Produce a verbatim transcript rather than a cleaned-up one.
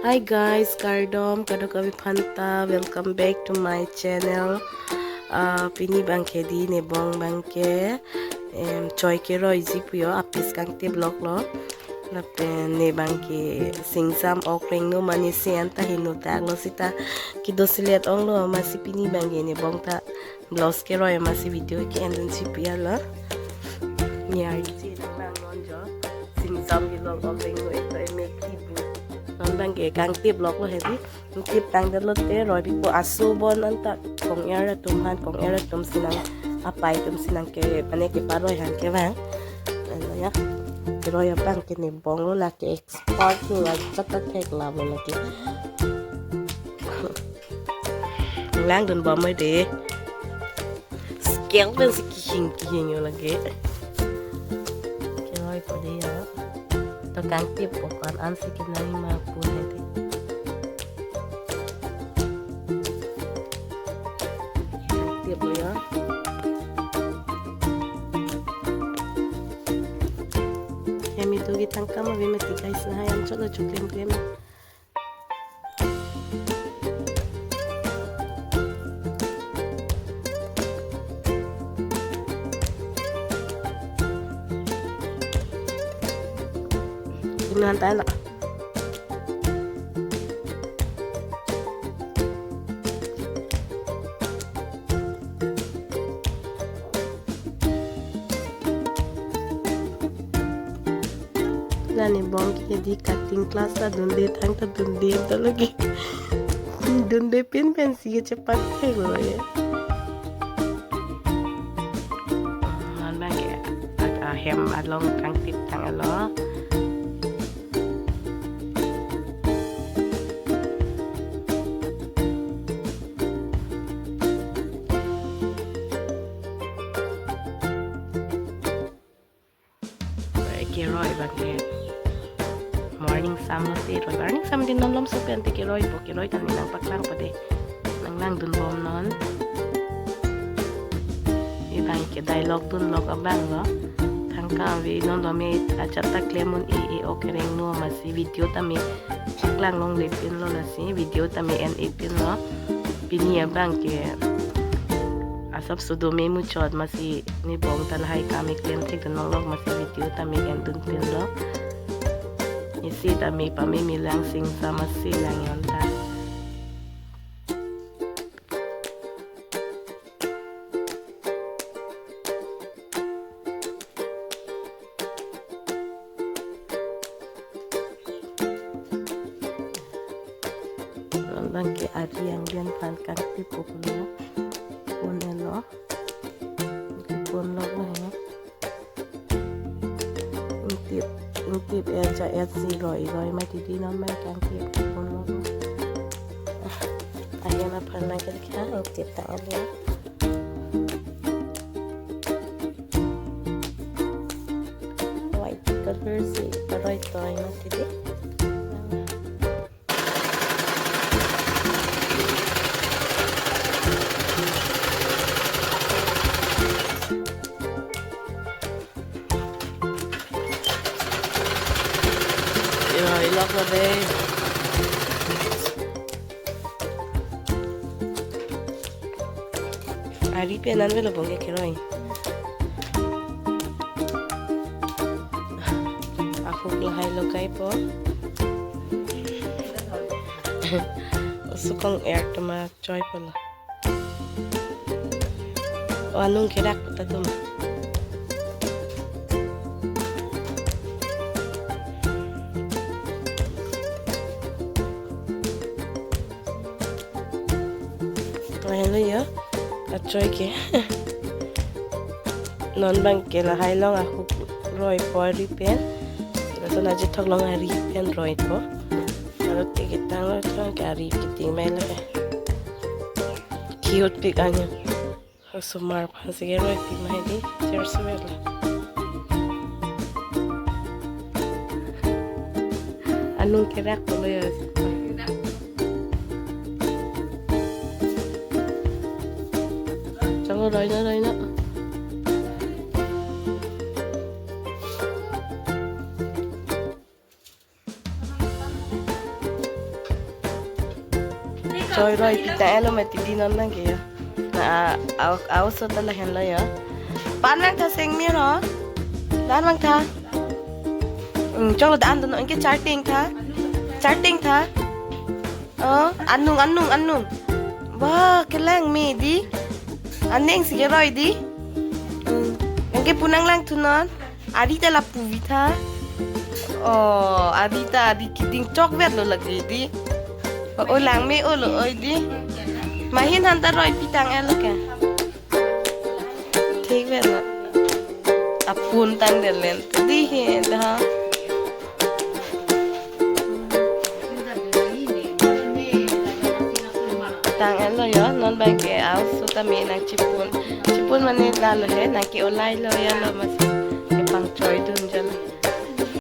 Hi guys, kardom kadokave aphanta, welcome back to my channel. Ah, pini abangke dei, nebong abangke, em, choi keroi ji pu jo, apis kangtip loklo. Lapen ne abangke singsam ok rengno mane si anta heno taklo seta kedo selet onglo, amatsi pini abangke nebong ta blouse keroi amatsi video ke-endun si pi-arlo. Ni arje nang nang non jo. Singsam kelong ok rengno, ito emek kibu. Non abangke kangtip loklo hedi. Kangtip tangdet lote roi pipo, aso bon anta kong-er atum aphan, kong-er atum si nang, apai atum si nang ke, mane keparoi aphan kevang. Ano ya. Keroi abangke nebonglo, lake expert lo, la chot ta theklap lo lake. Langdun bom oi dei. Scale pensi kihing kihing jo lake. Keroipo dei jo. To kangtippo ko-an ansi kenangji ma pu hedi. Kangtippo jo. Kami tu kita tangka ma, we mati guys, lahai anchot lo, choklem klem. Inan tayo na. La nebong ke dei cutting class ta dunde, thangta dunde ta lake. Dunde pin pensi chepat theklo ye. Non abangke a, ahem along kangtip tanglo. Keroi abangke morning sam lote roi. Morning sam dei, non malomso pen te keroipo, keroi ta ne nangpaklangpo dei. Nang langdun bom non. Abangke dialogue dunlok abang lo. Thangka ave, non lo me ajat ta klem un-e, e ok kerengno amatsi video tame paklang longle pinlo, lasi video tame en-e pinlo. Pini abangke asap sudo memuchot amatsi nebong ta lahai kam keklem thekdun longlok amatsi video tame endun pinlo. Isi tame pame milang, singsam amatsi lang jon ta. Non abangke ari angdeng aphan kangtip pulo. Pon-etlo. Pon-etlo he. Ingtip, ingtip-et ja-et si roi roi mati dei, non abangke kangtip pon-etlo. Ahem aphan nangkekha ingtip tang-etlo. White color si paroi toi mati dei. Yo, ilok lo dei. Ari pen an avelo abangke keroi. Ahok lahai lo kaipo. Sukong er tema choipo lo. O anung kerak ta tum. Lahelo jo, kachoi ke. Non abangke lahai along ahok roipo ari pen. Lason ajithok along ari pen roipo. Aro te ketang lo thang ke ari kiti mai lake. Cute pik anyo. Osomar aphan si keroi pi mai dei, cherso vela. Anung kerak pulo ya. Chalo, roino, roino. Roi roi pitang elo mati di non nang ke yo. Na a, a, a oso ta lahenlo yo. Pan vangtha sengmi ro. Dan vangtha. Hmm, choklo dan dono anke charting tha. Charting tha. Oh, anung, anung, anung. Wah, kelang me di. Aning si keroi di. Hmm. Anke punang langthu non. Ari ta lapu vi tha. Oh, ari ta ari keding chokvet lo lake di. Oh, oh, lang me olo oi di. Mahin han ta roi pitang elo ke. Thik vet lo. Apun tangdet len. Di he da. Tang elo yo, non bang ke a oso ta me nang chipun. Chipun mane lalo he, nang ke olai lo ya lo mas. Ke pangchoi dun jalo.